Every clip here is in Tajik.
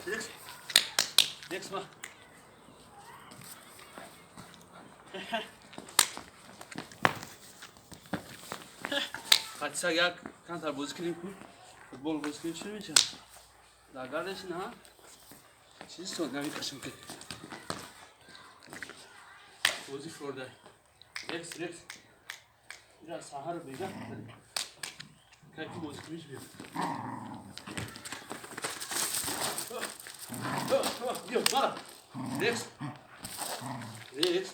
Рекс. Рекс ма. Қати як камтар бозӣ кунем ку. Футбол бозӣ кунем чӣ мешавад? Дар на? Чиз сон намекашем ки. Бозӣ форда. Рекс, Рекс. Ира саҳарро бега. Кайфи бозӣ куниш биё. Биё, мара. Рекс. Рекс.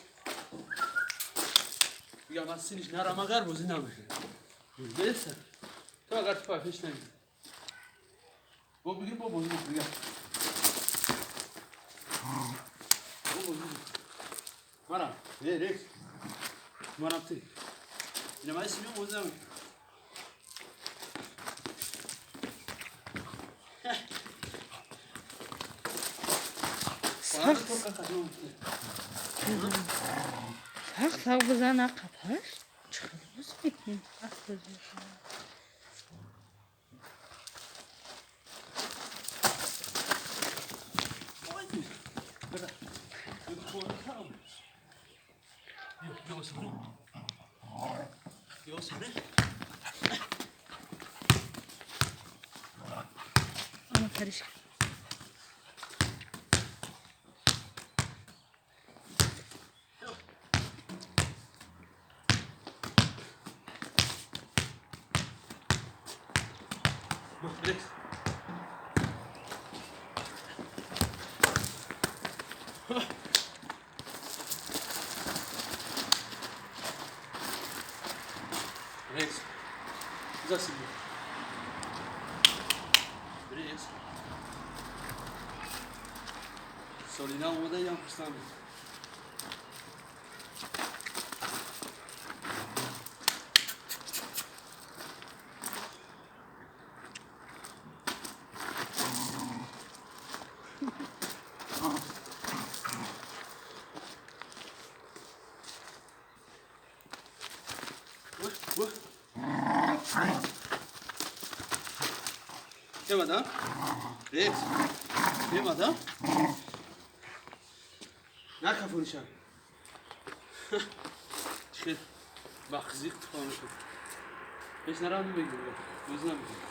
Бия ман синиш нарам агар бозӣ намекунем. Неста. Ту агар ту пеш нагирӣ. Бо бигир бо бозӣ бикун. Бо бозӣ бикун. Мара. Рекс. Марам ти. Ина ман синиш бозӣ намекунем. Сахт сахт бизан ақабаш. Чӣ хел бозӣ мекунӣ? Сахт бозӣ мекунӣ. Ама каришка. Рекс. Рекс. За себе. Рекс. Солина омода ям хурсанд. Мадам. Рекс. Мадам. Накафуриша. Чӣ бахзиқ туфамшуд. Пеш нарам мегирам. Бозӣ намекунам.